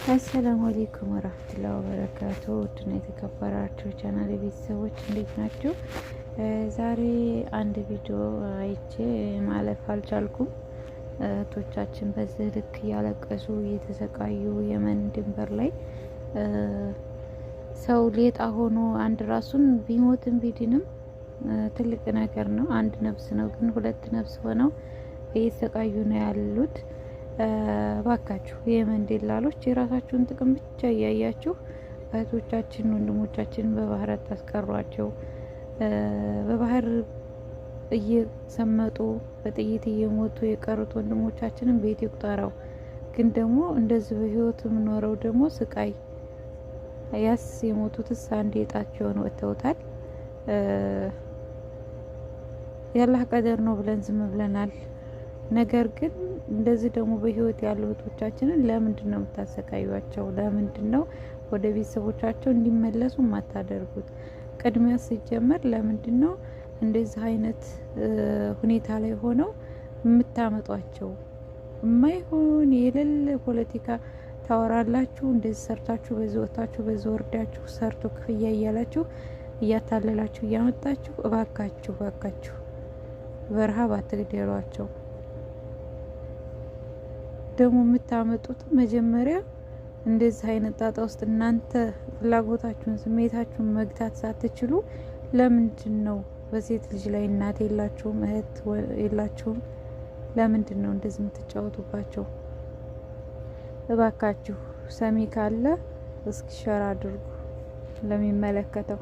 አሰላሙ አሌይኩም ወራህመቱላሂ ወበረካቱ። ውድና የተከበራችሁ ቻናል ቤተሰቦች እንዴት ናችሁ? ዛሬ አንድ ቪዲዮ አይቼ ማለፍ አልቻልኩም። እህቶቻችን በዚህ ልክ እያለቀሱ እየተሰቃዩ የመን ድንበር ላይ ሰው ሌጣ ሆኖ አንድ ራሱን ቢሞትም ቢድንም ትልቅ ነገር ነው። አንድ ነፍስ ነው፣ ግን ሁለት ነፍስ ሆነው እየተሰቃዩ ነው ያሉት። ባካችሁ የየመን ደላሎች የራሳችሁን ጥቅም ብቻ እያያችሁ እህቶቻችን ወንድሞቻችንን በባህር አታስቀሯቸው። በባህር እየሰመጡ በጥይት እየሞቱ የቀሩት ወንድሞቻችንን ቤት ይቁጠረው። ግን ደግሞ እንደዚህ በህይወት የምኖረው ደግሞ ስቃይ ያስ የሞቱትስ አንድ የጣቸውን ወጥተውታል። ያላህ ቀደር ነው ብለን ዝም ብለናል። ነገር ግን እንደዚህ ደግሞ በህይወት ያሉ እህቶቻችንን ለምንድን ነው የምታሰቃዩቸው? ለምንድን ነው ወደ ቤተሰቦቻቸው እንዲመለሱ የማታደርጉት? ቅድሚያ ሲጀመር ለምንድን ነው እንደዚህ አይነት ሁኔታ ላይ ሆነው የምታመጧቸው? የማይሆን የሌለ ፖለቲካ ታወራላችሁ። እንደዚህ ሰርታችሁ በዚህ ወጥታችሁ በዚህ ወርዳችሁ ሰርቶ ክፍያ እያላችሁ እያታለላችሁ እያመጣችሁ፣ እባካችሁ እባካችሁ በረሃብ አትግደሏቸው። ደግሞ የምታመጡት መጀመሪያ እንደዚህ አይነት ጣጣ ውስጥ እናንተ ፍላጎታችሁን ስሜታችሁን መግታት ሳትችሉ ለምንድን ነው በሴት ልጅ ላይ እናት የላችሁም እህት የላችሁም? ለምንድን ነው እንደዚህ የምትጫወቱባቸው? እባካችሁ ሰሚ ካለ እስኪ share አድርጉ ለሚመለከተው።